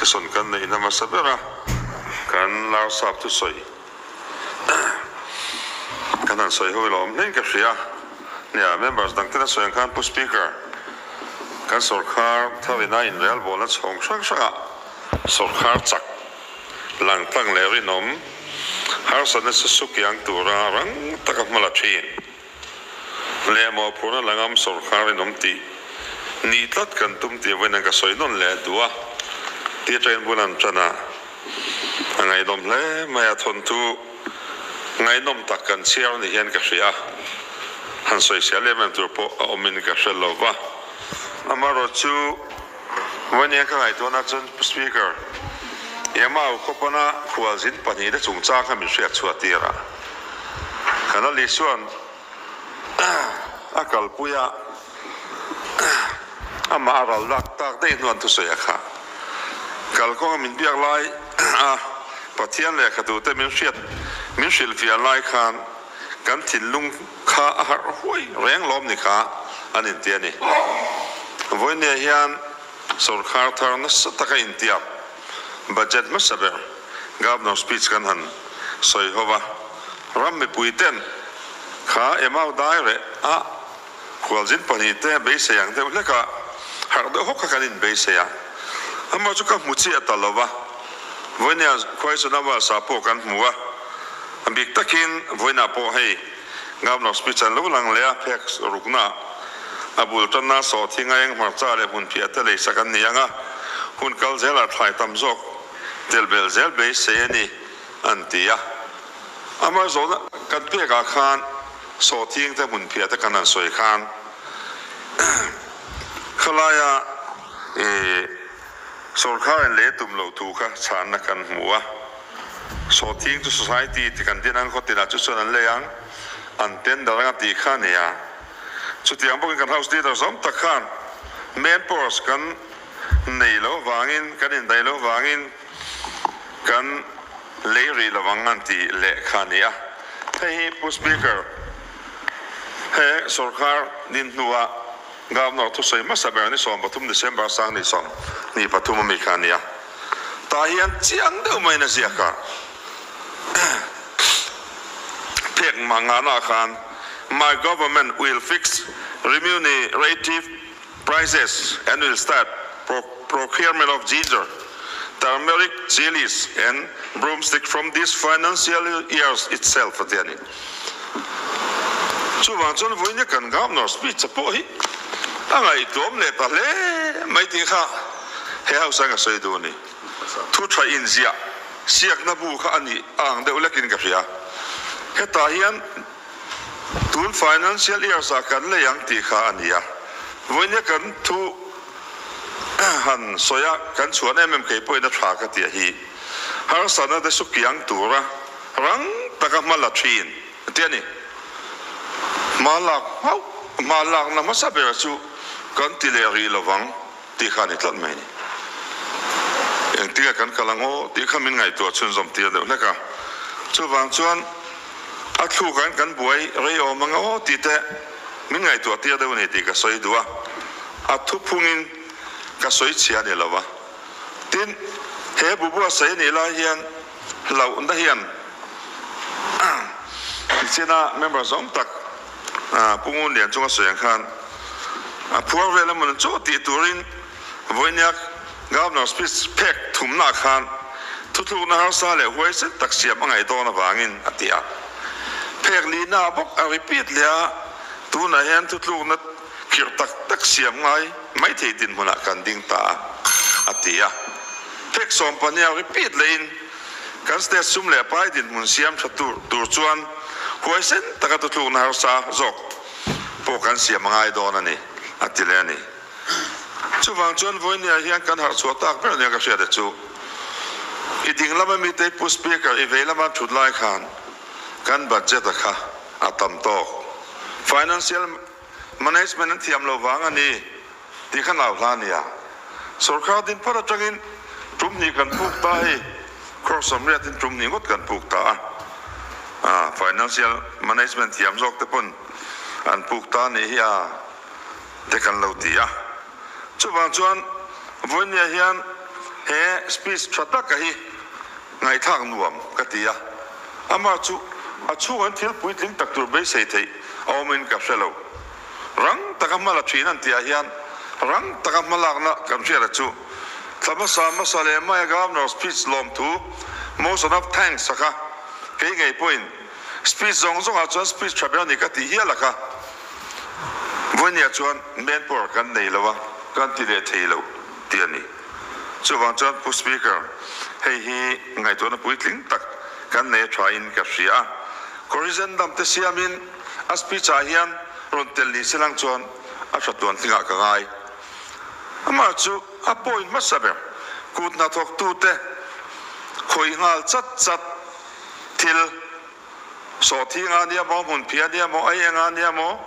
Session kan neihna hmasa bera kan Larsap thusawi kan han sawi ho ilo awm hlein ka hria. Nia, members dang ten a sawi ang khan Pu Speaker, kan sawrkhar thar ina inrelbawlna chhawng hrang hrangah sawrkhar chak lang tlang leh rinawm harsatna chu sukiang tura rang taka hma la thin. Leh mawhphurhna la ngam sawrkhar rinawm tih nih tlat kan tum tih vawiin an ka sawi nawn leh duh a, tih atangin bul an tan a, a ngaihnawm hle mai a, thawnthu ngaihnawm tak kan chhiar ni hian ka hria a, han sawisel em em tur pawh a awmin ka hre lo va. Amaherawhchu vawiin ka ngaihtuahna chuan Speaker Emau khawpana khualzin pahnihte chungchang kha min hriat chhuah tir a, kan Ali chuan a kalpui a, amah a ral lak tak daih hnuan thusawi a kha. Kalkawnga min biak lai a Pathian lehkhatute min hriat min hrilhfiah lai khan kan thinlung kha a harh huai reng lawm ni kha an inti a ni. Vawinia hian sawrkhar thar nasa taka intiak budget hmasa ber Governor speech kan han sawi ho va, ram mipui ten kha Emau dai reh a khualzin pahnihte beisei ang deuh hlek a, harh deuh hawk kha kan inbeisei a, amah chu ka hmu chiah ta lo va, vawinia khuaisuna Walsa pawh kan hmu a, a bik takin vawiinah pawh hei Governor speech an lo lang leh a, phek rukna a bul tanna sawhthing a eng hmarcha leh hmunphiah te leisak an ni ang a, hun kal zelah thlai tam zawk tel belh zel beisei a ni an ti a. Amah zawhna kan pekah khan sawhthing te hmunphiah te kan han sawi khan khalaia ih sawrkharin lei a tum loh thu kha chhanna kan hmu a. Sawhthing chu society ti kan din ang khaw tinah chu chuan an lei ang, an tender anga tih kha a ni a. Chutiang bawkin kan house leader zawm tak khan main powers kan nei loh vangin, kan indaih loh vangin kan lei rih lo ang an ti leh kha a ni a. Hei hi Pu Speaker, he sorkar din hnua Governor thusawi hmasa ber ni 13 December 2023 a mi kha a ni a. Tah hian chiang deuh maiin a ziak a, phek mah ngahna khan My government will fix remunerative prices and will start procurement of ginger, turmeric, chillies and broomstick from this financial years itself a ti a ni. Chuvang chuan vawiin kan Governor speech a pawh hi a ngaihtuam leh ta hle mai tih kha he house a ka sawi duh a ni. Thu tha inziah siakna bu kha a nih a ang deuh lekin ka hria. Hetah hian Tun financial years ah kan lei ang tih kha a ni a, vawinia kan thu han sawi a, kan chhuan em em kei pawhin a tha ka tih a hi. Harsatna te su kiang tura rang taka hma la thin a ti a ni. Hma lak hauh, hma lakna hmasa ber chu kan ti leh rih lovang tih kha a ni tlat mai a ni. Engtinge kan kal ang aw tih kha min ngaihtuah chhunzawm tir deuh hlek a, chuvang chuan a thluk an kan buai rei awm ang aw tih te min ngaihtuah tir deuh a ni tih ka sawi duh a, a thuphungin ka sawi chhia a ni lo va. Tin, he bu buatsaih a nih lai hian hlauhna hian Nichina member zawng tak Pu Ngunlian chunga sawi ang khan a phuar vel emaw ni chaw tih turin vawinia Governor speech phek thumnaah khan thuthlukna harsa leh huaisen tak siam a ngaih dawn avangin a ti a. Phek lihnaah bawk a repeat leh a, tunah hian thuthlukna khirh tak tak siam ngai maithei dinhmunah kan ding ta a, a ti a. Phek 12 a repeat lehin kan state sum leh pai dinhmun siam tha tur chuan huaisen taka thuthlukna harsa zawk pawh kan siam a ngai dawn a ni, a ti leh a ni. Chuvang chuan vawinia hian kan harh chhuah tak ber nia ka hriat a chu. I ding lama mite Pu Speaker i vei lama thut lai khan kan budget a kha a tam tawk. Financial management an thiam lo vang a ni tih kha nau hla nia. Sorkar din phawt atangin tum hnih kan puk ta hei crore 80 in tum hnih ngawt kan puk ta a. Financial management thiam zawk te pawn an puk ta nih hi a. te kan lo ti a. Chuvang chuan vawinia hian He speech tha taka hi ngaihthlak nuam ka ti a, amah chu a chhung an thil puitling tak tur beisei theih a awmin ka hre lo. Rang taka hma la thin an tihah hian rang taka hma lakna kan hriat a chu thla hmasa hmasa leh maia Governor speech lawmthu motion of thanks a kha kei ngei pawhin speech zawng zawngah chuan speech tha ber a ni ka tih hial a kha vawinia chuan manpower kan nei lo a kan ti leh thei lo tih a ni. Chuvang chuan Pu Speaker, hei hi ngaihtuahna puitling tak kan nei a thain ka hria a. Corrigendum te siamin a speech ah hian rawn tel ni se lang chuan a tha tuan tlingah ka ngai. Amah chu a point hmasa ber, kut hnathawktute khawih nghal chat chat thil Sawhthing a nia maw, hmunphi a nia maw, aieng a nia maw,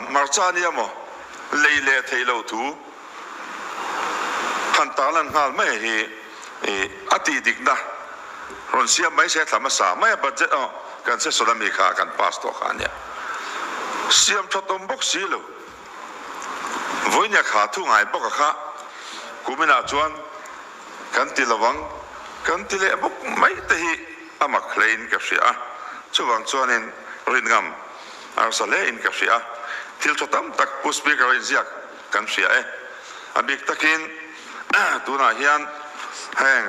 hmarcha a nia maw, lei leh theih loh thu han tarlan nghal mai hi a tih dikna rawn siam mai se thla hmasa mai a budget aw kan session ami kha kan pass tawh kha a nia. Siam that awm bawk si lo. Vawinia kha thu ngai bawk a kha kuminah chuan Kan ti lovang, kan ti leh bawk mai te hi a mak hlein ka hria a, chuvang chuanin rinngam arsa hlein ka hria a, thil tha tam tak Pu Speaker a inziak kan hria e. A bik takin tunah hian heng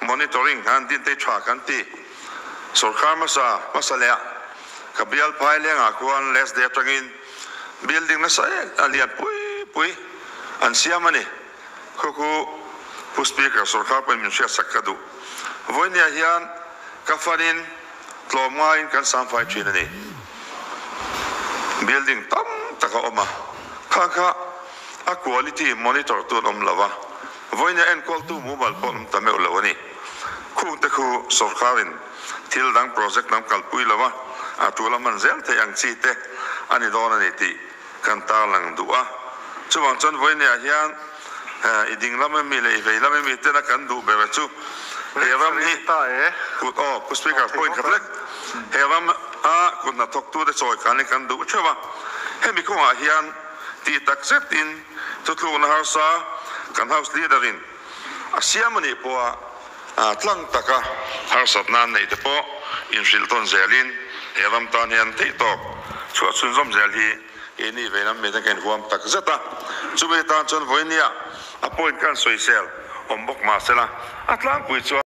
monitoring han din te tha kan ti. Sorkar hmasa hmasa leh ah ka bial phai lengah khuan last day atangin building nasa em a lian pui pui an siam a ni. Khaw khu Pu Speaker sorkar pawhin min hriatsak ka duh. Vawinia hian ka fanin tlawm ngaiin kan sangfai thin a ni. Building tam tak a awm a, kha kha a quality monitor tu an awm lo a, vawinia enkawltu mumal pawh an awm ta meuh lo a ni. Khungte khu sorkarin thil dang project dang kalpui lo a, a tul a hman zel theih ang chi te a ni dawn a ni tih Kan tarlang duh a, chuvang chuan vawinia hian i ding lam emi leh i vei lam emi tena kan duh ber chu he ram hi kut aw Pu Speaker point khat lek he ram a kut hnathawktute chawi khan hi kan duh theuh a, hemi kawngah hian tih tak zetin thutlukna harsa kan House Leader in a siam a nih pawha tlang taka harsatna an neih te pawh inhrilh tawn zelin he ram tan hian theih tawk chhuah chhunzawm zel hi keini vei lam mite ka inhuam tak zet a. Chumi tan chuan vawinia a point khan sawisel awm bawk mahsela a tlangpui chuan.